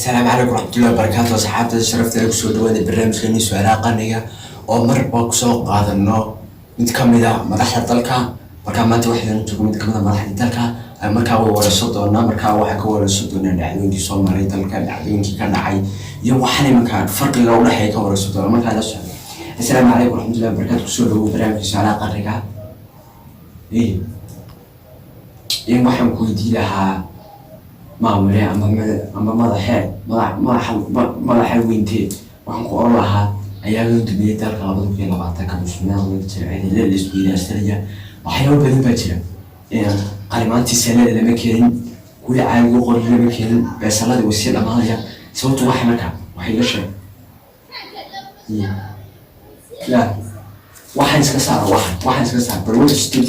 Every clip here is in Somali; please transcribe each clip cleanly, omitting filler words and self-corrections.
Asalaamu calaykum waraxmatullahi wabarakaatu. Asxaabtada sharafta ee kusoo dhawaada barnaamijkeeni su-aalaha qarniga oo marba kusoo qaadano mid ka mid a madaxda dalka. Markaa maanta waxaynu joogo mid kamid a madaxda dalka. Markaa way wareyso doonaa, markaa waxaa ka wareyso doonaa dhacdooyinkii soo maray dalka, dhacdooyinkii ka dhacay iyo waxaan imanka farqiga udhexeeya ka wareyso doona. Markaa la socdo. Asalaamu calaykum waraxmatullahi wabarakaatu. Kusoo dhawow barnaamijka su-aalaha qarniga. In waxaan ku weydii lahaa, maamule ama ama madaxe madax madaxa madaxa weyntee, waxaan ku oran lahaa ayaa loo dumiyey dalka 2020-ka. Muslimiinta jira, la isweydaarsanaya, waxyaabo badan baa jira. Qalimaantii seelada lama keenin, kuwii caadiga qori lama keenin, beesaladii way sii dhamaanayaan. Sababtu waxa marka waxay iga sheeg ya waxaan iska saara, waxaan iska saar bal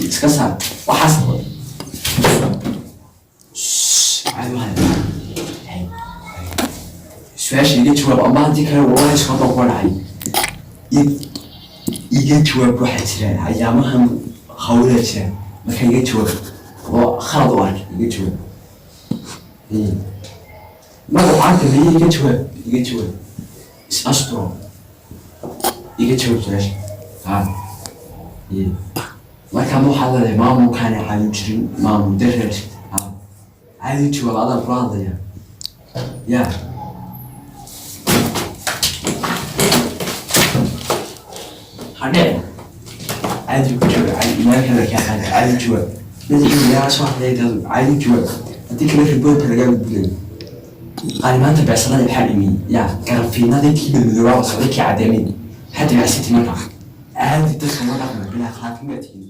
iska saar waxaas caadi. Waxaan su-aasha iga jawaab, ama haddii kale wallahi iska baa kuga dhacay. Iga jawaab. Waxaa jira ayaamahan hawlaa jira, marka iga jawaab oo khalad u ark, iga jawaab. Magaca dambeeye iga jawaab, iga jawaab, is asturo, iga jawaab su-aasha. Ha, marka ma waxaad leedahay maamulkaana caawin jirin, maamul daraa jirta? Ha, caadi jawaab, adaan kula hadlaya ya. Hadhee, caadi ku jawaab, caadi imaanka la kaa qaada, caadi jawaab. Madaxii yaa soo hadlay dadu, caadi jawaab, haddii kale riboodka lagaa gudbinayo. Qaalimaanta beesanada maxaa dhimiyey ya? Garafiinadii kii madmadoobaa socday, kii cadeemay, maxaa dimacsati? Marka caadi dadka loo dhaqma bilaa akhlaaqnima tihiin.